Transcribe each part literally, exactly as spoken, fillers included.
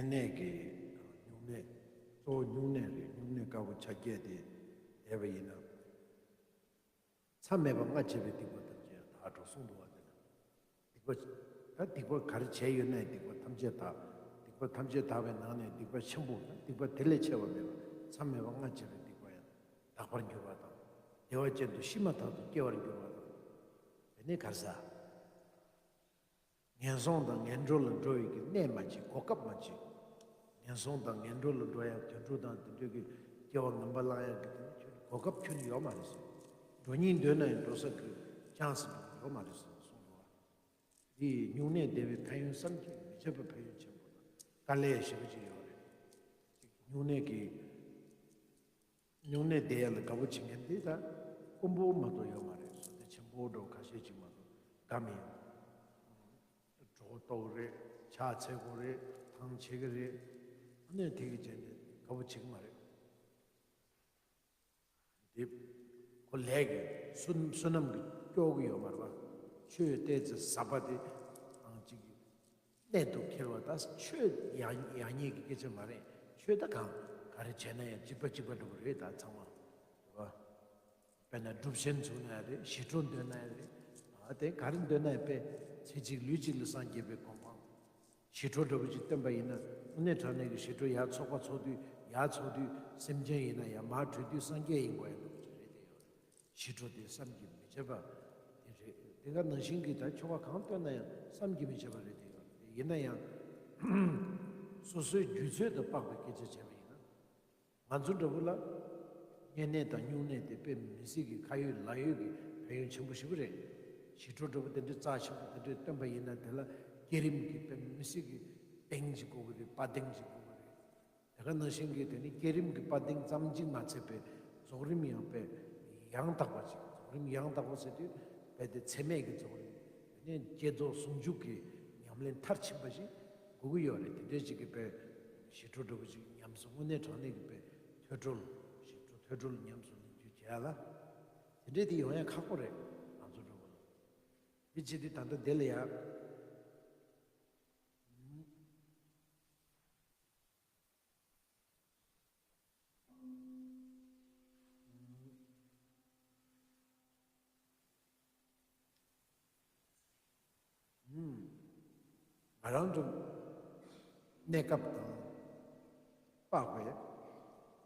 ཉེ་གནས་ཀྱི་སྨྱུང་གནས། གཙོ་བོ་སྨྱུང་གནས་རེད། སྨྱུང་གནས་དཀར་པོ་ཆ་བརྒྱད་དེ་བསྡད་པ་ཡིན་ན། མཚམས་མེད་པར་ལྔ་བྱས་པའི་སྡིག་པ་ཐམས་ཅད་ཡང་དག་འགྲོ་གསུངས་འདུག་བ། དེ་ན་སྡིག་པ། ད་སྡིག་པ་ག་རེ་བྱས་ཡོད་ན་ཡང་སྡིག་པ་ཐམས་ཅད་དག་སྡིག་པ་ཐམས་ཅད་དག་པའི་ནང་ནས་སྡིག་པ་ཆེན་པོ་ན་སྡིག་པ་དེ་ལས་ཆེ་བ་མེད་པ། མཚམས་མེད་པར་ལྔ་བྱས་པའི་སྡིག་པ་ཡང་དག་པར་འགྱུར་བ་དང་། བདེ་བ་ཅན་དུ་ཤི་མ་ཐག་ཏུ་སྐྱེ་བར་འགྱུར་བ་དང་། དེ་ནི་ག་རེ་ཟེར། ངན་སོང་དང་ངན་འགྲོ་ལ་འགྲོ་བའི་གི་གནས་མ་བྱེད། གོ་སྐབས་མ་བྱེད། ངན་སོང་དང་ངན་འགྲོ་ལ་འགྲོ་ཡ། དུད་འགྲོ་དང་དེ་འདྲའི་གི་སྐྱེ་བ་ངན་པ་བླང་ཡ་གི་དེ་ནི་ཁྱོད་གོ་སྐབས་ཁྱོད་ནི་ཡོད་མ་རེད་ཟེར། འགྲོ་སྙིང་འདོད་ན་ཡང་འགྲོ་ས་གི་ཅན་སི་ཡོད་མ་རེད་ཟེར་གསུངས་འདུག་བ། འདི་སྨྱུང་གནས་བསྡད་པའི་ཕན་ཡོན་བསམ་གྱིས་མི་ཁྱབ་པའི་ཕན་ཡོན་ཆེན་པོ་དང་དཀའ་ལས་ཞེ་པོ་ཅིག་ཡོད་རེད། སྨྱུང་གནས་ཀྱི་སྨྱུང་གནས་བསྡད་ཡ་ལ་དགའ་པོ་བྱེད་མཁན་འདི་ད་དཀོན་པོ་མ་གཏོགས་ཡོད་མ་རེད། བསོད་བདེ་ཆེན་པོ་འདྲ་བོ་ཁ་ཤས་ཅིག་མ་གཏོགས་དགའ་མི་ཡོང་། གྲོད་ཁོག་ལྟོགས་རེད། ཕྱག་འཚལ་དགོས་རེད། ཐང་ཆད་ཀྱི་རེད། ཨ་ནི་དེ་གི་བྱས་ནས་དགའ་པོ་བྱེད་ཀྱི་མ་རེད། དེ་ཁོ་ལས་ཀྱི་བསོད་བསོད་ནམས་ཀྱི་སྐྱོ་གི་ཡོད་མ་རེད་པ། ཆོས་བལྟས་ཚེ་ཟབ་པ་དེ་ཨང་གཅིག་གི་གནད་དུ་འཁེལ་བ་ད་ཆོས་ཡག་ཡག་ཉེས་ཀྱི་སྐད་ཆ་མ་རེད། ཆོས་ད་གང་ག་རེ་བྱས་ན་ཡང་གཅིག་པ་གཅིག་པ་འདྲ་པོ་རེད་ད་ཚང་མ་རེད་པ། དཔེར་ན་སྒྲུབ་ཆེན་ཚུགས་ན་ཡང་རེད། ཞི་ཁྲོ་འདོན་ན་ཡང་རེད། ཨ་དེ་ག་རེ་འདོན་ན་ཡང་དཔེ་ཚེ་གཅིག་ལུས་གཅིག་ལ་སངས་རྒྱས་པའི་གོ་འཕང་། ཞི་ཁྲོ་འདྲ་པོ་ཅིག་བཏོན་པ་ཡིན་ན་དངོས་གནས་དྲང་གནས་ཀྱི་ཞི་ཁྲོ་ཡར་ཚོགས་པ་ཚོགས་དུས་ཡར་ཚོགས་དུས་སེམས་ཅན་ཡིན་ན་ཡང་མར་གྲོལ་དུས་སངས་རྒྱས་ཡིན་དགོས་ཡ་འདྲ་པོ་ཅིག་རེད་དེ་ཡོད་རེད། ཞི་ཁྲོ་དེ་བསམ་གྱིས་མི་ཁྱབ་པ་དེ་རེད། དེ་ག་ནང་བཞིན་གྱི་ད་ཆོ་ག་གང་བཏོན་ན་ཡང་བསམ་གྱིས་མི་ཁྱབ་པ་རེད་དེ་ཡོད་རེད། དེ་ཡིན་ན་ཡང་སོ་སོའི་རྒྱུད་ཚོད་དུ་དཔག་པའི་སྐད་ཆ་བྱས་པ་ཡིན་ན། ང་ཚོ་འདྲ་པོ་ལ་བསྙེན་གནས་དང་སྨྱུང་གནས་དེ་དཔེ་མི་སྲིད་ཀྱི་ཁ་ཡོད་ལག་ཡོད་ཀྱི་ཕན་ཡོན་ཆེན་པོ་ཞེ་པོ་རེད། ཞི་ཁྲོ་འདྲ་པོ་དེ་འདྲའི་རྩ་ཆེན་པོ་དེ་འདྲའི་བཏོན་པ་ཡིན་ན་དེ་ལ་བསྐྱེད་རིམ་གྱི་དཔེ་མི་སྲིད་ཀྱི་གདེང་ཅིག་དགོས་ཀྱི་རེད། དཔའ་གདེང་ཅིག་དགོས་ཀྱི་རེད། དེ་ག་ནང་བཞིན་གྱི་དེ་ནི་བསྐྱེད་རིམ་གྱི་དཔའ་གདེང་ཙམ་གཅིག་མ་ཚད་པའི་རྫོགས་རིམ་ཡང་དཔེ་ཡང་དག་པ་ཅིག་རྫོགས་རིམ་ཡང་དག་པ་ཟེར་དུས་དཔེ་དེ་ཚད་མེད་ཀྱི་རྫོགས་རིམ། དེ་ནས་བསྐྱེད་རྫོགས་ཟུང་འཇུག་གི་ཉམས་ལེན་མཐར་ཕྱིན་པ་ཞིག་དགོས་ཀྱི་ཡོད་རེད། དེ་འདྲའི་ཅིག་གི་དཔེ་ཞི་ཁྲོ་འདྲ་པོ་ཅིག་ཉམས་སུ་དངོས་གནས་དྲང་གནས་ཀྱི་དཔེ་ཐོས་གྲོལ། ཞི་ཁྲོ་ཐོས་གྲོལ་ཉམས་སུ་ལེན་རྒྱུ་བྱས་ལ། དེ་འདྲའི་དེ་ཡོང་ཡ་ཁག་པོ་རེད་ང་ཚོ་འདྲ་པོ་ལ། དེ་བྱེད་དུས་ད་ལྟ་དེ་ལ་ཡ། ང་རང་ཚོ་གནས་སྐབས་དང་དཔག་པའི་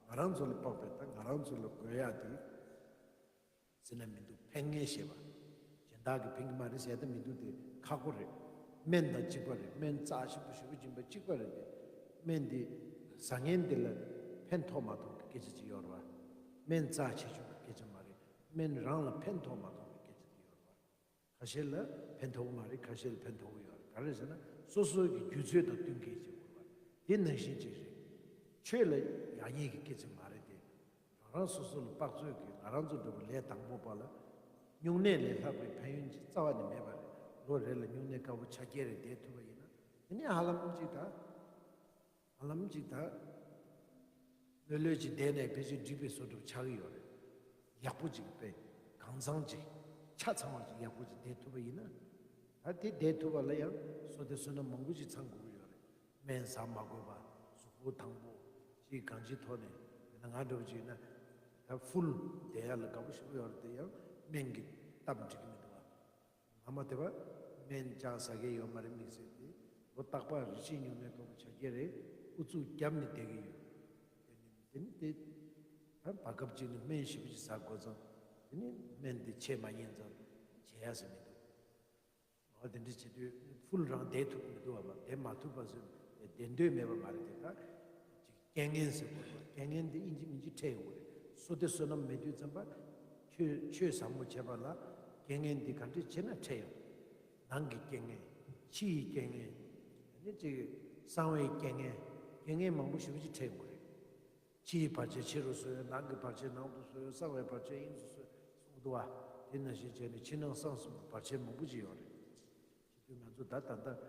ང་རང་ཚོ་ལ་དཔག་པའི་དང་ང་རང་ཚོ་ལ་དགོས་ཡག་དེ་ཟེར་ན་མི་འདུག་ཕན་ངེས་ཞེས་པ། གཞན་དག་གིས་ཕན་གྱི་མ་རེད་ཟེར་ད་མི་འདུག་དེ་ཁག་པོ་རེད། སྨན་དང་གཅིག་པ་རེད། སྨན་རྩ་ཆེན་པོ་ཞེ་པོ་སྦྱིན་པ་གཅིག་པ་རེད་དེ། སྨན་འདི་ཟ་མཁན་འདི་ལ་ཕན་ཐོགས་མ་ཐོགས་ཀྱི་སྐད་ཆ་ཅིག་ཡོད་རེད་བ། སྨན་རྩ་ཆེ་ཆུང་གི་སྐད་ཆ་མ་རེད། སྨན་རང་ལ་ཕན་ཐོགས་མ་ཐོགས་ཀྱི་སྐད་ཆ་དེ་ཡོད་རེད་བ། ཁ་ཤས་ལ་ཕན་ཐོགས་ཀྱི་མ་རེད། ཁ་ཤས་ལ་ཕན་ཐོགས་ཀྱི་ཡོད་རེད། ག་རེ་ཟེར་ན་སོ་སོའི་གི་རྒྱུད་ཚོད་དང་བསྟུན་མཁན་ཅིག་དགོས་པ་དེ་ནང་བཞིན་ཅིག་རེད། ཆོས་ལ་ཡག་ཉེས་ཀྱི་སྐད་ཆ་མ་རེད་དེ། རང་རང་སོ་སོ་ལ་དཔག་ཚོད་ཀྱིས་ང་རང་ཚོ་འདྲ་པོ་ལས་དང་པོ་པ་ལ་སྨྱུང་གནས་ལས་ལྷག་པའི་ཕན་ཡོན་ཅིག་རྩ་བ་ནས་མེད་པ་རེད། ལོ་རེ་ལ་སྨྱུང་གནས་དཀར་པོ་ཆ་བརྒྱད་རེ་བསྡད་ཐུབ་པ་ཡིན་ན་དེ་ནས་ཧ་ལམ་ཅིག་ད། ཧ་ལམ་ཅིག་ད། ལྷོད་ལྷོད་ཅིག་བསྡད་ནས་ཕལ་ཆེར་འགྲིག་པའི་བཟོ་འདྲ་ཆགས་ཀྱི་ཡོད་རེད། ཡག་པོ་ཅིག་དཔེ་གང་ཚང་ཅིག་ཆ་ཚང་བ་ཅིག་ཡག་པོ་ཅིག་བསྡད་ཐུབ་པ་ཡིན་ན། ད་དེ་བསྡད་ཐུབ་པ་ལ་ཡང་བསོད་བདེ་བསོད་ནམས་མང་པོ་ཅིག་ཚང་དགོས་ཀྱི་ཡོད་རེད། སྨན་ཟ་མ་དགོས་པ། གཟུགས་པོ་དྭངས་པོ་ཅིག་གང་ཅིའི་ཐོག་ནས། དཔེར་ན་ང་འདྲ་པོ་ཅིག་ཡིན་ན། ད་ཕུལ་བསྡད་ཡ་ལ་དགའ་པོ་ཞེ་པོ་ཡོད་རེད་དེ་ཡང་སྨན་གྱི་སྟབས་འགྲིག་གི་མི་འདུག་བ། ང་མ་དེ་བ་སྨན་ལྕགས་ཟ་མཁན་ཡོད་མ་རེད་དམིགས་བསལ་དེ། ལོ་རྟག་པར་རི་ཆུའི་སྨྱུང་གནས་དཀར་པོ་ཆ་བརྒྱད་རེ་ཨུ་ཚུགས་བརྒྱབ་ནས་བསྡད་ཀྱི་ཡོད། དེ་ནི་དེ་ནི་དེ། ད་བར་སྐབས་གཅིག་ནས་སྨན་ཞེ་པོ་ཅིག་ཟ་དགོས་ཙང་། དེ་ནི་སྨན་དེ་ཆད་མ་ཉན་ཙང་བྱེད་ཡ་ཟེར་མི་འདུག་འོ་དེ་འདྲ་བྱེད་དུས་ཕུལ་རང་བསྡད་ཐུབ་ཀྱི་མི་འདུག་བ། བསྡད་མ་ཐུབ་པ་ཟེར་བསྡད་འདོད་མེད་པ་མ་རེད་དེ་ད། ཅིག་རྐྱེན་ངན་ཟེར་དགོས་པ་རྐྱེན་ངན་དེ་ཨིན་ཇི་མིན་ཇི་འཕྲད་ཡོང་གི་རེད། བསོད་བདེ་བསོད་ནམས་མེད་དུས་ཙམ་པ། ཆོས་ཆོས་ཟབ་མོ་བྱེད་པ་ལ་རྐྱེན་ངན་འདི་ག་འདྲས་བྱས་ན་འཕྲད་ཡོང་། ནང་གི་རྐྱེན་ངན། ཕྱི་ཡི་རྐྱེན་ངན། ཨ་ནི་ཅིག་གསང་བའི་རྐྱེན་ངན། རྐྱེན་ངན་མང་པོ་ཞེ་པོ་ཅིག་འཕྲད་ཡོང་གི་རེད། ཕྱི་ཡི་བར་ཆད་ཕྱི་རུ་བཟོས། ནང་གི་བར་ཆད་ནང་དུ་བཟོས། གསང་བའི་བར་ཆད་དབྱིངས་སུ་བཟོས་གསུངས་འདུག་བ། དེ་ནང་བཞིན་བྱས་ནས་ཕྱི་ནང་གསང་གསུམ་གྱི་བར་ཆད་མང་པོ་ཅིག་ཡོད་རེད། བྱེད་དུས་ང་ཚོ་ད་ད་ལྟ་ཅིག་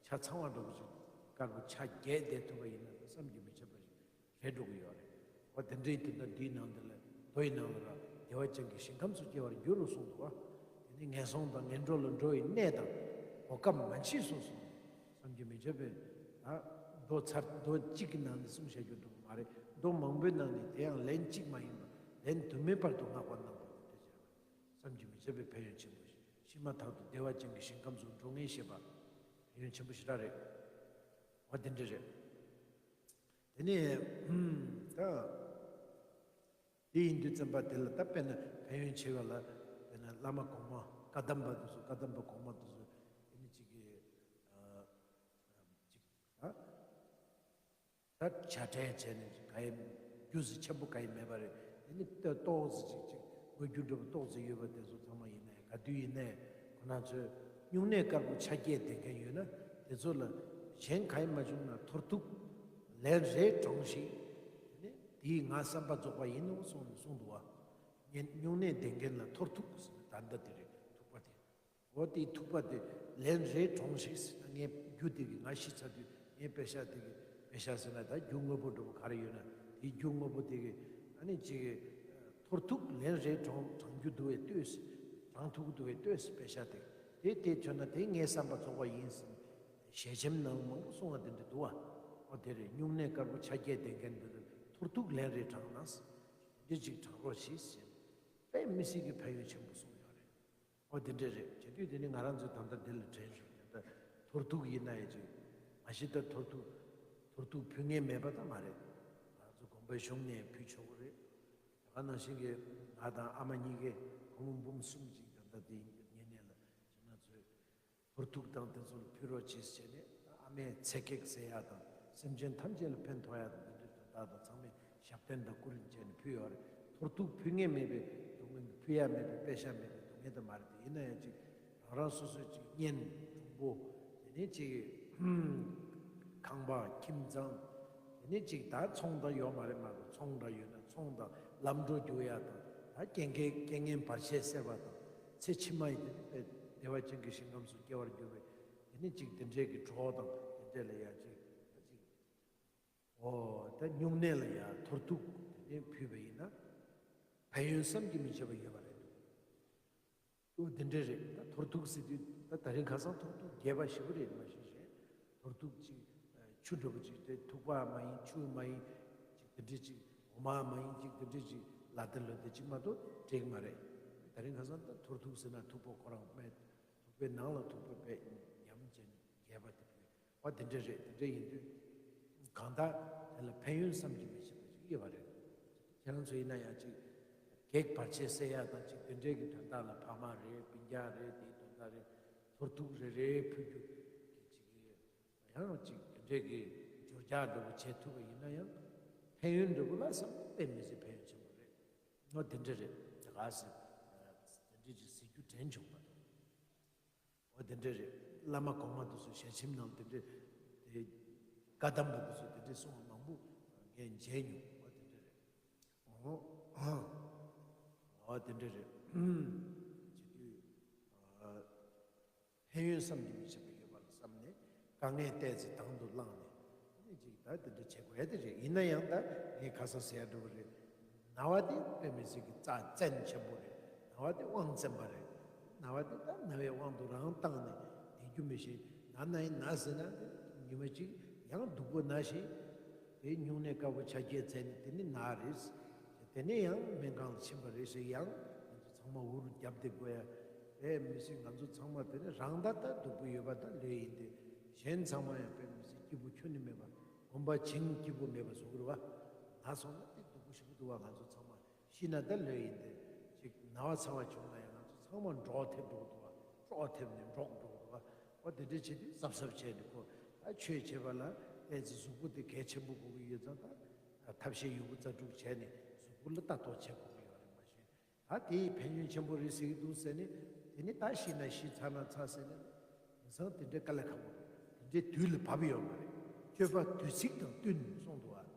ཆ་ཚང་བ་འདྲ་པོ་ཅིག་དཀར་པོ་ཆ་བརྒྱད་བསྡད་ཐུབ་པ་ཡིན་ན་བསམ་གྱིས་མི་ཁྱབ་པ་ཞིག་རེད་འགྲོ་གི་ཡོད་རེད། འོ་དེ་འདྲའི་དེ་འདྲ་འདིའི་ནང་དེ་ལ་མདོ་ཡི་ནང་ལ་ར་བདེ་བ་ཅན་གྱི་ཞིང་ཁམས་སུ་སྐྱེ་བར་འགྱུར་རོ་གསུངས་འདུག་བ། དེ་ནི་ངན་སོང་དང་ངན་འགྲོ་ལ་འགྲོ་བའི་གནས་དང་གོ་སྐབས་མ་མཆིས་སོ་གསུངས། བསམ་གྱིས་མི་ཁྱབ་པའི་ད་ མདོ་ཚར་མདོ་གཅིག་གི་ནང་ནས་གསུངས་བཞག་རྒྱུ་འགྲོ་གི་མ་རེད། མདོ་མང་པོའི་ནང་ནས་དེ་ཡང་ལན་གཅིག་མ་ཡིན་པར་ལན་དུ་མའི་བར་དུ་བསྔགས་པ་གནང་བ་དེ་འདྲ་བྱས་པ་བསམ་གྱིས་མི་ཁྱབ་པའི་ཕན་ཡོན་ཆེན་པོ་ཞིག་ཤི་མ་ཐག་ཏུ་བདེ་བ་ཅན་གྱི་ཞིང་ཁམས་སུ་འགྲོ་ངེས་ཞེས་པ་ཕན་ཡོན་ཆེན་པོ་ཞེ་དྲག་རེད། འོ་དེ་འདྲ་རེད། དེ་ནས་ད། དེ་ཡིན་དུས་ཙམ་པ་དེ་ལ་ད་དཔེར་ན་ཕན་ཡོན་ཆེ་བ་ལ་དཔེར་ན་བླ་མ་གོང་མ་བཀའ་གདམས་པ་དེ་ཚོ་བཀའ་གདམས་པ་གོང་མ་དེ་ཚོ་དེ་ནི་གཅིག་གི་ཨ་གཅིག་ཨ་ད་བྱ་བྲལ་བྱས་ནས་ག་ཡེ་རྒྱུ་ཟེར་ཆེན་པོ་ག་ཡེ་མེད་པ་རེད། དེ་ནི་ཏོག་ཙམ་ཅིག་ཅིག་དགོས་རྒྱུ་འདྲ་པོ་ཏོག་ཙམ་ཡོད་པ་དེ་ཚོ་ཚང་མ་ཡིན་ནའི་ག་དུས་ཡིན་ནའི་ཁོ་ན་ཚོས་སྨྱུང་གནས་དཀར་པོ་ཆ་བརྒྱད་ལྡན་མཁན་ཡོད་ན་དེ་ཚོ་ལ་གཞན་ག་ཡེ་མ་བྱུང་ན་མཐོར་ཐུག་ལན་རེ་དྲངས་ཤིག་དེ་ནི་དེའི་ང་བསམ་པ་རྫོགས་པ་ཡིན་ནོ་གསུངས་ནས་གསུངས་འདུག་བ། ངས་སྨྱུང་གནས་ལྡན་མཁན་ལ་མཐོར་ཐུག་ཟེར་ནས་ད་ལྟ་དེ་རེད་ཐུག་པ་དེ། འོ་དེའི་ཐུག་པ་དེ་ལན་རེ་དྲངས་ཤིག་ཟེར་ན་ངའི་རྒྱུ་དེ་གི་ང་ཤི་ཚར་དུས་ངའི་པེ་ཤ་དེ་གི་པེ་ཤ་ཟེར་ན་ད་རྒྱུ་དངོས་པོ་འདྲ་པོ་ག་རེ་ཡོད་ན་དེའི་རྒྱུ་དངོས་པོ་དེ་གི་ཨ་ནི་ཅིག་མཐོར་ཐུག་ལན་རེ་དྲངས་དྲངས་རྒྱུ་འདུག་བས་ལྟོས་ཟེར། དྲངས་ཐུབ་ཀྱི་འདུག་བས་ལྟོས་ཟེར་པེ་ཤ་དེ་དེ་དེ་ཐོན་ན་དེ་ངའི་བསམ་པ་རྫོགས་པ་ཡིན་ཟེར་ཞལ་ཆེམས་ནང་མང་པོ་གསུང་བ་དེ་འདྲ་འདུག་བ། འོ་དེ་རེད། སྨྱུང་གནས་དཀར་པོ་ཆ་བརྒྱད་ལྡན་མཁན་འདི་ལ་མཐོར་ཐུག་ལན་རེ་དྲངས་ན་ཟེར་འདི་ཅིག་དྲངས་རོགས་གྱིས་ཟེར་དཔེ་མི་སྲིད་ཀྱི་ཕན་ཡོན་ཆེན་པོ་གསུངས་ཡོད་རེད། ཨོ་དེ་འདྲས་རེད། བྱེད་དུས་དེ་ནི་ང་རང་ཚོས་ད་ལྟ་འདི་ལ་དྲན་བཞིན་དེ་ལྟ་མཐོར་ཐུག་ཡིན་ན་ཡང་ཅིག་མ་གཞི་ད་མཐོར་ཐུག་མཐོར་ཐུག་ཕུལ་མཁན་མེད་པ་ད་མ་རེད། ང་ཚོ་དགོན་པའི་གཞུང་ནས་ཕུལ་ཆོག་གི་རེད། ད་ག་ནང་བཞིན་གྱི་ང་དང་ཨ་མ་གཉིས་ཀས་སྒོར་མོ་འབུམ་གསུམ་ཅིག་ད་ལྟ་དེ་ཉེ་གནས་ལ་ཁྱེད་རང་ཚོས་མཐོར་ཐུག་དང་དེ་ཚོ་ལ་ཕུལ་རོགས་གྱིས་བྱས་ནས་ཨ་མའི་ཚེ་གེགས་སེལ་ཡག་དང་སེམས་ཅན་ཐམས་ཅད་ལ་ཕན་ཐོགས་ཡག་དང་དེ་འདྲའི་དོན་དག་དང་ཚང་མས་ཞབས་བརྟན་དང་སྐུ་རིམ་བྱས་ནས་ཕུལ་ཡོད་རེད། མཐོར་ཐུག་ཕུལ་མཁན་མེད་པའི་སྡུག་བསྔལ་ཕུལ་ཡག་མེད་པའི་པེ་ཤ་མེད་པའི་སྡུག་བསྔལ་དེ་མ་རེད་དེ། ཡིན་ན་ཡང་ཅིག་རང་རང་སོ་སོའི་ཅིག་གཉེན་གྲོགས་པོ་དེ་ནས་ཅིག་ཁང་པ་ཁྱིམ་ཚང་དེ་ནས་ཅིག་ད་ཚོང་དང་ཡོད་མ་རེད་མ་གཏོགས་ཚོང་འདྲ་ཡོད་ན་ཚོང་དང་ལམ་འགྲོ་རྒྱུག་ཡག་དང་ད་རྐྱེན་ངན་རྐྱེན་ངན་བར་ཆད་སེལ་བ་དང་ཚེ་ཕྱི་མ་ཡི་དེ་ནས་བདེ་བ་ཅན་གྱི་ཞིང་ཁམས་སུ་སྐྱེ་བར་འགྱུར་བའི་དེ་ནས་ཅིག་དེ་འདྲའི་གི་གྲོགས་དང་དེ་འདྲ་ལ་ཡང་ཅིག་ད་ཅིག་འོ་ད་སྨྱུང་གནས་ལ་ཡང་མཐོར་ཐུག་དེ་ནས་ཕུལ་བ་ཡིན་ན་ཕན་ཡོན་བསམ་གྱིས་མི་ཁྱབ་པ་ཡོད་པ་རེད་འདུག་འོ་དེ་འདྲ་རེད། ད་མཐོར་ཐུག་ཟེར་དུས་ད་ད་རིང་ཁ་སང་མཐོར་ཐུག་རྒྱས་པ་ཞེ་པོ་རེད་མ་གཞི་གཞན་མཐོར་ཐུག་ཅིག་ཆུ་འདྲ་པོ་ཅིག་དེ་ཐུག་པ་མ་ཡིན་ཆུ་མ་ཡིན་ཅིག་དེ་འདྲ་ཅིག་འོ་མ་མ་ཡིན་ཅིག་དེ་འདྲ་ཅིག་ལ་དེ་ལོ་དེ་ཅིག་མ་གཏོགས་འགྲིག་མ་རེད། ད་རིང་ཁ་སང་ད་མཐོར་ཐུག་ཟེར་ན་ཐུག་པ་ཁོ་རང་སྨྲས། ཐུག་པའི་ནང་ལ་ཐུག་པ་བས་ཉམས་ཅན་རྒྱས་པ་དེ་བས་བ་དེ་འདྲ་རེད། དེ་འདྲ་ཡིན་དུས་གང་ལྟར་དེ་ལ་ཕན་ཡོན་བསམ་གྱིས་མི་ཁྱབ་པ་ཞིག་ཡོད་པ་རེད། ཁྱེད་རང་ཚོ་ཡིན་ན་ཡང་ཅིག་གེགས་བར་ཆད་སེལ་ཡག་དང་ཅིག་དེ་འདྲའི་གི་དོན་དག་ལ་ཕ་མ་རེད་སྤུན་ཀྱག་རེད་དེའི་དོན་དག་རེད་མཐོར་ཐུག་རེ་རེ་ཕུལ་རྒྱུ་གི་ཅིག་ཡང་ཅིག་དེ་འདྲའི་གི་བརྗོད་བྱ་འདྲ་པོ་བྱེད་ཐུབ་པ་ཡིན་ན་ཡང་ཕན་ཡོན་འདྲ་པོ་ལ་བསམ་དཔེ་མི་སྲིད་ཕན་ཡོན་ཆེན་པོ་རེད། ང་དེ་འདྲ་རེད་ད་ག་ཟེ་དེ་འདྲ་ཅིག་ཟེར་རྒྱུ་དྲན་བྱུང་བ་དང་། འོ་དེ་འདྲ་རེད། བླ་མ་གོང་མ་དེ་ཚོ་ཞལ་ཆེམས་ནང་དེ་འདྲ་དེ་བཀའ་གདམས་པ་དེ་ཚོ་དེ་འདྲ་གསུང་བ་མང་པོ་ངས་མཇལ་མྱོང་། འོ་དེ་འདྲ་རེད། འོ་འོ་དེ་འདྲ་རེད། བྱེད་དུས་ཕན་ཡོན་བསམ་གྱིས་མི་ཁྱབ་པ་ཡོད་པ་ལ་བསམ་ནས་དཀའ་ངལ་བལྟས་ཚེ་དང་དུ་བླངས་ནས་ནི་ཅིག་ད་དེ་འདྲ་བྱེད་དགོས་ཡ་དེ་རེད། ཡིན་ན་ཡང་ད་ངས་ཁ་སང་ཟེར་ཡ་འདྲ་པོ་རེད། ན་བ་དེ་དཔེ་མི་སྲིད་ཀྱི་རྩ་བཙན་ཆེན་པོ་རེད། ན་བ་དེ་དབང་བཙན་པ་རེད། ན་བ་དེ་ད་ན་བའི་དབང་དུ་རང་བཏང་ནས་བསྡད་རྒྱུ་མི་ཤེས། ན་ན་ཡིན་ན་ཟེར་ན་དེ་ཉི་མ་གཅིག་ཡང་སྡུག་པོ་ན་ཞིང་། དེ་སྨྱུང་གནས་དཀར་པོ་ཆ་བརྒྱད་བཙལ་ནས་དེ་ནི་ན་རེད། དེ་ནས་ཡང་སྨན་ཁང་ལ་ཕྱིན་པ་རེད་ཟེར་ཡང་ང་ཚོ་ཚང་མ་འུར་རྒྱབ་བསྡད་དགོས་ཡ། དཔེ་མི་སྲིད་ང་ཚོ་ཚང་མ་དེ་ནི་རང་ད་ལྟ་སྡུག་པོ་ཡོད་པ་ད་ལོས་ཡིན་ཏེ། གཞན་ཚང་མ་ཡང་དཔེ་མི་སྲིད་སྐྱིད་པོ་ཁྱོན་ནས་མེད་པ། གོམ་པ་བྱིང་སྐྱིད་པོ་མེད་པ་བཟོ་གི་རེད་བ། ན་སོང་ན་དེ་སྡུག་པོ་ཞིག་འདུག་བ། ང་ཚོ་ཚང་མ་ཤི་ན་ད་ལོས་ཡིན་ཏེ། ཅིག་ན་བ་ཚ་བ་བྱུང་ན་ཡང་ང་ཚོ་ཚང་མ་འགྲོགས་ཐེབས་འགྲོ་གི་འདུག་བ། འགྲོགས་ཐེབས་ནས་འགྲོགས་འགྲོ་གི་འདུག་བ། འོ་དེ་འདྲ་བྱེད་དུས་གཟབ་གཟབ་བྱས་ནས་ཁོ་ད་ཆོས་བྱེད་པ་ལ་ཏོག་ཙམ་གཟུགས་པོ་དེ་གལ་ཆེན་པོ་དགོས་ཀྱི་ཡོད་ཙང་ད་ཐབས་ཤེས་ཡོད་རྒུ་རྩལ་སྤྲུགས་བྱས་ནས་གཟུགས་པོ་ལ་ལྟ་རྟོག་བྱེད་དགོས་ཀྱི་ཡོད་རེད་མ་གཞི། ད་དེའི་ཕན་ཡོན་ཆེན་པོ་རེད་ཟེར་གྱི་འདུག་ཟེར་ནས་དེ་ནི་ད་ཤི་ན་ཤི་ཚར་ན་ཚར་ཟེར་ནས་དེང་སང་དེ་འདྲའི་དཀའ་ལས་ཁག་པོ་འདུག་དེ་འདྲའི་དུས་ལ་བབས་ཡོད་མ་རེད། སྤྱོད་པ་དུས་ཚིགས་དང་བསྟུན་གསུངས་འདུག་བ།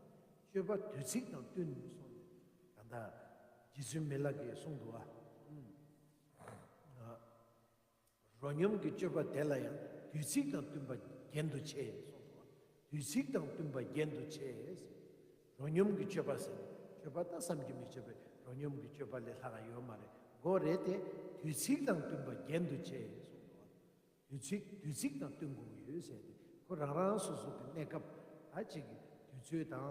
སྤྱོད་པ་དུས་ཚིགས་དང་བསྟུན་གསུངས་ནས་ད་ལྟ་རྗེ་བཙུན་མི་ལ་གིས་གསུངས་འདུག་བ། རོ་སྙོམས་ཀྱི་སྤྱོད་པ་དེ་ལ་ཡང་དུས་ཚིགས་དང་བསྟུན་པ་རྒྱན་དུ་ཆེ་གསུངས་འདུག་དུས་ཚིགས་དང་བསྟུན་པ་རྒྱན་དུ་ཆེ། རོ་སྙོམས་ཀྱི་སྤྱོད་པ་ཟེར་ན་སྤྱོད་པ་ད་བསམ་གྱིས་མི་ཁྱབ་པའི་རོ་སྙོམས་ཀྱི་སྤྱོད་པ་ལས་ལྷག་ཡོད་མ་རེད། མགོ་རེད་དེ་དུས་ཚིགས་དང་བསྟུན་པ་རྒྱན་དུ་ཆེ་གསུངས་འདུག་དུས་ཚིགས་དུས་ཚིགས་དང་བསྟུན་དགོས་ཀྱི་ཡོད་ཟེར་ཏེ་ཁོ་རང་རང་སོ་སོ་གི་གནས་སྐབས་ ད་ཅིག་དུས་ཚོད་དང་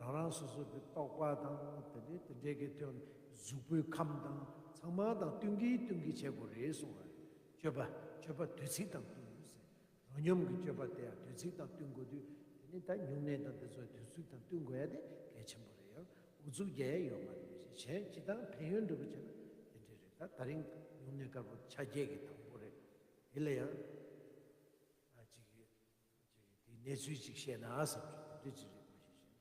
རང་རང་སོ་སོ་གི་རྟོག་པ་དང་དེ་འདྲའི་དེ་འདྲའི་གི་དོན་གཟུགས་པོའི་ཁམས་དང་ཚང་མ་དང་བསྟུན་གྱིན་བསྟུན་གྱིན་བྱེད་དགོས་རེད་གསུངས་པ་རེད། སྤྱོད་པ་སྤྱོད་པ་དུས་ཚིགས་དང་བསྟུན་ཟེར། རོ་སྙོམས་ཀྱི་སྤྱོད་པ་དེ་ཡང་དུས་ཚིགས་དང་བསྟུན་དགོས་དུས་དེ་ནི་ད་སྨྱུང་གནས་དང་དེ་ཚོ་དུས་ཚིགས་དང་བསྟུན་དགོས་ཡ་དེ་གལ་ཆེན་པོ་རེད། ཡང་ཨུ་ཚུགས་རྒྱག་ཡ་ཡོད་མ་རེད། གཞན་སྤྱི་བཏང་ཕན་ཡོན་འདྲ་པོ་བྱས་ན་དེ་འདྲ་རེད། ད་ད་རིང་སྨྱུང་གནས་དཀར་པོ་ཆ་བརྒྱད་ཀྱི་དང་པོ་རེད། དེ་ལ་ཡང་ཨ་ཅིག་ཅིག་དེའི་གནས་ཚུལ་ཅིག་བཤད་ན་བསམ་གྱི་འདུག་དེ་ཅི་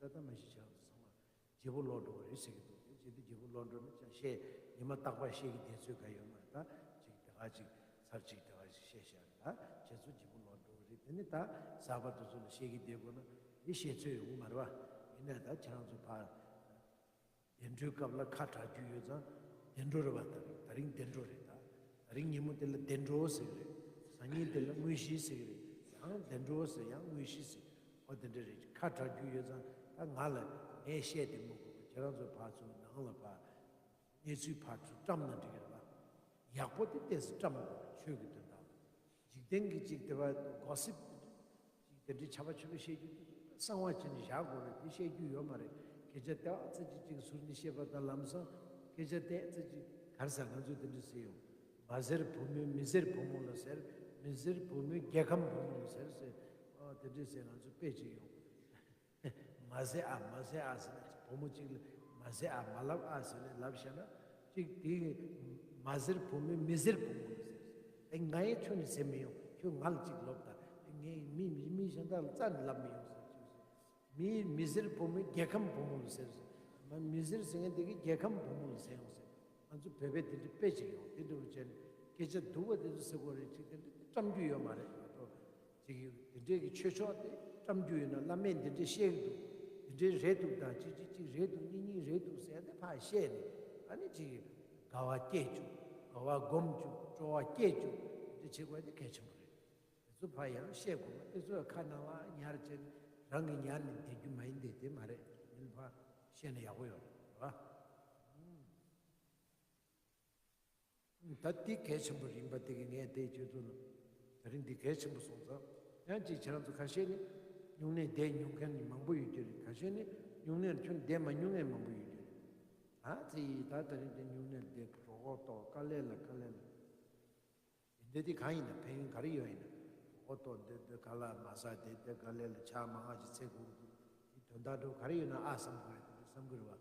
རེད་མ་ཤེས་ཤིང་ད་ལྟ་མ་ཤེས་ཁྱེད་རང་ཚོ་ཚང་མ་བརྗེ་པོ་ལོག་འགྲོ་བ་རེད་ཟེར་གྱི་འདུག་དེ་བྱེད་དུས་བརྗེ་པོ་ལོག་འགྲོ་ན་ཅང་བཤད་ཉི་མ་རྟག་པར་བཤད་ཀྱི་བསྡད་ཚོད་ག་ཡོད་མ་རེད། ད་ཅིག་དེ་ག་ཅིག་ཚར་ཅིག་དེ་ག་ཅིག་བཤད་བཞག་ད་ཁྱེད་ཚོ་བརྗེ་པོ་ལོག་འགྲོ་བ་རེད། དེ་ནི་ད་གསར་པ་དེ་ཚོ་ལ་བཤད་ཀྱི་བསྡད་དགོས་ན་དེ་བཤད་ཚོད་ཡོང་གི་མ་རེད་བ། ཡིན་ན་ད་ཁྱེད་རང་ཚོ་ཕར། བདེ་འགྲོའི་སྐབས་ལ་ཁ་གྲག་རྒྱུ་ཡོད་ཙང་བདེ་འགྲོ་རེད་བ། ད་རིང་ད་རིང་བདེ་འགྲོ་རེད། ད་ད་རིང་ཉིན་མོ་དེ་ལ་བདེ་འགྲོ་ཟེར་གི་རེད། སང་ཉིན་དེ་ལ་དངོས་གཞི་ཟེར་གི་རེད། ཡང་བདེ་འགྲོ་ཟེར་ཡང་དངོས་གཞི་ཟེར། ཨོ་དེ་འདྲ་རེད། ཁ་གྲག་རྒྱུ་ཡོད་ཙང་ད་ང་ལ་ངས་བཤད་དེ་མི་དགོས་པ་ཁྱེད་རང་ཚོ་ཕར་ཚུར་ནང་ལ་ཕར་གནས་ཚུལ་ཕར་ཚུར་བཀྲམ་ན་འགྲིག་གི་རེད་བ། ཡག་པོ་དེ་ཏོག་ཙམ་བཀྲམ་དགོས་ཆོས་ཀྱི་དོན་དག་ལ། འཇིག་རྟེན་གྱི་ཅིག་དེ་བ་གོ་སིབ་ཅིག་དེ་འདྲའི་ཆ་པ་ཆ་པ་བཤད་རྒྱུ་དེ་གསང་བ་བྱས་ནས་བཞག་དགོས་རེད། དེ་བཤད་རྒྱུ་ཡོད་མ་རེད། སྐད་ཆ་དེ་ཨ་ཙི་ཅིག་ཅིག་ཟུར་ནས་བཤད་པ་དང་ལམ་སང་སྐད་ཆ་དེ་ཨ་ཙི་ཅིག་ག་རེ་ཟེར་ང་ཚོས་དེ་འདྲ་ཟེར་ཡོང་། མ་ཟེར་བུ་མོའི་མི་ཟེར་བུ་མོ་ལ་ཟེར། མི་ཟེར་བུ་མོའི་རྒྱལ་ཁམས་བུ་མོ་ལ་ཟེར་ཟེར། ཨ་དེ་འདྲ་ཟེར་ང་ཚོ་དཔེ་ཅིག་ཡོང་། མ་ཟེར་ཨ་མ་ཟེར་ཨ་ཟེར་ནས་བུ་མོ་གཅིག་ལ་མ་ཟེར་ཨ་མ་ལབ་ཨ་ཟེར་ནས་ལབ་བཞག་ན་གཅིག་དེ་མ་ཟེར་བུ་མོའི་མི་ཟེར་བུ་མོ་ལ་ཟེར། ཨེ་ང་ཡང་ཁྱོད་ནི་ཟེར་མི་ཡོང་། ཁྱོད་ང་ལ་གཅིག་ལབ་དང་། ཨེ་ངས་མི་མི་མི་གཞན་དག་ལ་རྩ་ནས་ལབ་མི་ཡོང་ཟེར་གཅིག་ཟེར། མི་མི་ཟེར་བུ་མོའི་རྒྱལ་ཁམས་བུ་མོ་ལ་ཟེར་ཟེར། མ་མི་ཟེར་ཟེར་མཁན་དེ་གི་རྒྱལ་ཁམས་བུ་མོ་ལ་ཟེར་ཡོང་ཟེར། ང་ཚོ་བོད་པས་དེ་འདྲ་དཔེ་ཅིག་ཡོང་དེ་འདྲ་བོ་བྱས་ནས་སྐད་ཆ་སྡུག་པ་དེ་ཚོ་ཟེར་དགོས་རེད། ཅིག་དེ་འདྲ་དེ་བཀྲམ་རྒྱུ་ཡོད་མ་རེད་མ་གཏོགས། ཅིག་དེ་འདྲའི་གི་ཆོས་ཕྱོགས་དེ་བཀྲམ་རྒྱུ་ཡོད་ན་བླ་མས་འདི་འདྲ་བཤད་གི་འདུག་འདི་འདྲའི་རེད་འདུག་དང་གཅིག་གཅིག་གཅིག་རེད་འདུག་གཉིས་གཉིས་རེད་འདུག་ཟེར་ཏེ་ཕར་བཤད་ནས་ཨ་ནི་ཅིག་དགའ་བ་སྐྱེད་བཅུག་དགའ་བ་སྒོམ་བཅུག་སྤྲོ་བ་སྐྱེད་བཅུག་འདི་བྱེད་དགོས་དེ་གལ་ཆེན་པོ་རེད། དེ་ཚོ་ཕར་ཡང་བཤད་དགོས་པ་དེ་ཚོ་ཁ་ནང་ལ་ཉར་བྱས་རང་གི་ཉར་ནས་བསྡད་རྒྱུ་མ་ཡིན་ཏེ་དེ་མ་རེད། མིན་ཕར་བཤད་ན་ཡག་པོ་ཡོད་རེད་བ། ད་འདི་གལ་ཆེན་པོ་རིམ་པ་དེ་གི་ངས་དེ་ཁྱོད་ཚོ་ལ་ད་རིང་འདི་གལ་ཆེན་པོ་སོང་ཙང་ཡང་ཅིག་ཁྱེད་རང་ཚོ་ཁ་ཤས་ནི་སྨྱུང་གནས་བསྡད་མྱོང་མཁན་ནི་མང་པོ་ཡོད་རྒྱུ་རེད། ཁ་ཤས་ནི་སྨྱུང་གནས་ཁྱོད་བསྡད་མ་མྱོང་མཁན་མང་པོ་ཡོད་རྒྱུ་རེད། ཨ་ཙི་ཡིས་ད་ད་རིང་འདི་སྨྱུང་གནས་བསྡད་རོགས་ཏོ་དཀའ་ལས་ལ་དཀའ་ལས་ལ། འདི་འདི་གང་ཡིན་ན་ཕན་ཡོན་ག་རེ་ཡོད་ཡིན་ན། འོ་ཏོ་འདི་འདི་ག་ལ་མ་ཟ་དེ་འདི་ག་ལས་ལ་ཆ་མ་ང་ཅི་ཚེ་གོ་གི་འདུག་འདི་དོན་དག་འགྲོ་ག་རེ་ཡོད་ན་ཨ་བསམ་དགོས་རེད། འདི་བསམ་གི་རེད་བ།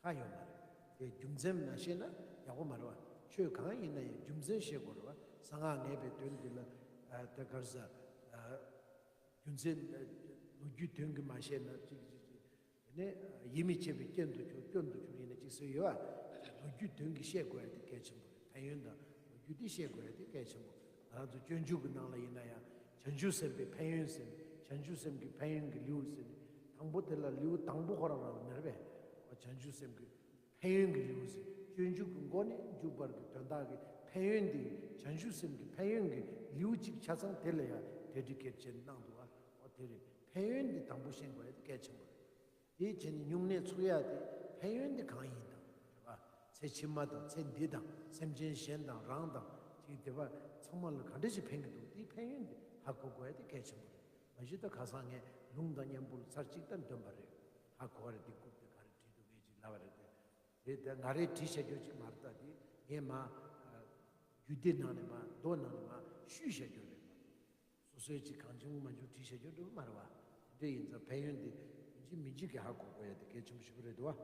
ཁ་ཡོད་མ་རེད། དེ་རྒྱུ་མཚན་མ་ཤེས་ན་ཡག་པོ་མ་རེད་བ། ཆོས་གང་ཡིན་ན་ཡང་རྒྱུ་མཚན་ཤེས་དགོས་རེད་བ། གསང་སྔགས་ངེས་པའི་དོན་འདི་ལ་ཨ་དེ་ག་རེ་ཟ་ཨ་རྒྱུ་མཚན་ལོ་རྒྱུས་དོན་གྱིས་མ་ཤེས་ན་ཅིག་ཅིག་ཅིག་དེ་ནས་ཡིད་མི་ཆེས་པའི་སྐྱོན་དུ་གྱུར་སྐྱོན་དུ་གྱུར་ཡིན་ན་ཅིག་ཟེར་ཡོད་ཨ། ལོ་རྒྱུས་དོན་གྱིས་ཤེས་དགོས་ཡ་དེ་གལ་ཆེན་པོ་རེད། ཕན་ཡོན་དང་ལོ་རྒྱུས་དེ་ཤེས་དགོས་ཡ་དེ་གལ་ཆེན་པོ། ང་ཚོ་སྤྱོད་འཇུག་གི་ནང་ལ་ཡིན་ན་ཡང་བྱང་ཆུབ་སེམས་དཔའི་ཕན་ཡོན་ཟེར་ནས་བྱང་ཆུབ་སེམས་ཀྱི་ཕན་ཡོན་གྱི་ལེའུ་ཟེར་ནས་དང་པོ་དེ་ལ་ལེའུ་དང་པོ་ཁོ་རང་རང་ལ་མེད་པས། བྱང་ཆུབ་སེམས་ཀྱི་ཕན་ཡོན་གྱི་ལེའུ་ཟེར། སྤྱོད་འཇུག་གི་མགོ་ནས་མཇུག་བར་གྱི་དོན་དག་གི་ཕན་ཡོན་དེ་བྱང་ཆུབ་སེམས་ཀྱི་ཕན་ཡོན་གྱི་ལེའུ་གཅིག་ཆ་ཚང་དེ་ལ་ཡང་དེ་འདྲ་གལ་ཆེན་གནང་འདུག་ཨ། འོ་དེ་རེད། ཕན་ཡོན་དེ་དང་པོ་ཤེས་དགོས་ཡ་དེ་གལ་ཆེན་པོ་རེད། དེའི་རྗེས་ནས་སྨྱུང་གནས་ཚུགས་ཡ་དེ་ཕན་ཡོན་དེ་གང་ཡིན་དང་རེད་པ། ཚེ་ཕྱི་མ་དང་ཚེ་འདི་དང་སེམས་ཅན་གཞན་དང་རང་དང་ཅིག་དེ་བ་ཚང་མ་ལ་ག་འདྲ་ཞིག་ཕན་གྱི་འདུག་དེའི་ཕན་ཡོན་དེ་ཧ་གོ་དགོས་ཡ་དེ་གལ་ཆེན་པོ་རེད། མ་གཞི་ད་ཁ་སང་ངས་ལུང་དང་མཉམ་པོ་ལ་ཚར་གཅིག་ལྟར་འདོན་པ་རེད། ཧ་གོ་བ་རེད། དེ་རྐུབ་དེ་ག་རེ་བྲིས་འདུག་ངས་ཅིག་ལབ་པ་རེད་དེ། དེ་ད་ང་རེ་བྲིས་བྱ་རྒྱུ་ཅིག་མ་རེད། ད་དེ་ངས་མ་རྒྱུད་སྡེ་ནང་ནས་མ་མདོ་ནང་ནས་མ་བཤུས་བྱ་རྒྱུ་རེད་པ། སོ་སོའི་ཅིག་གང་བྱུང་མ་བྱུང་བྲིས་བྱ་རྒྱུ་འགྲོ་མ་རེད་བ། དེ་འདྲ་ཡིན་ཙང་ཕན་ཡོན་དེ་ཡིན་གཅིག་མིན་གཅིག་གི་ཧ་གོ་དགོས་ཡ་དེ་གལ་ཆེན་པོ་ཞིག་རེད་འདུག་བ།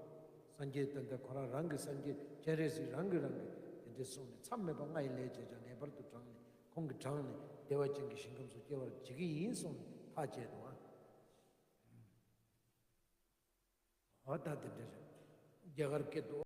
སངས་རྒྱས་ད་ལྟ་ཁོ་རང་རང་གི་སངས་རྒྱས་སྤྱན་རས་གཟིགས་རང་གིས་རང་གི་དེ་འདྲ་གསུངས་ནས་མཚམས་མེད་པ་ལྔ་ཡི་ལས་བྱས་ཀྱང་ངེས་པར་དུ་དྲངས་ནས་ཁོང་གིས་དྲངས་ནས་བདེ་བ་ཅན་གྱི་ཞིང་ཁམས་སུ་སྐྱེ་བར་བྱེད་ཀྱི་ཡིན་གསུངས་ནས་ཐག་བཅད་འདུག་བ། འོ་ད་དེ་འདྲ་རེད། རྒྱ་གར་སྐད་དུ།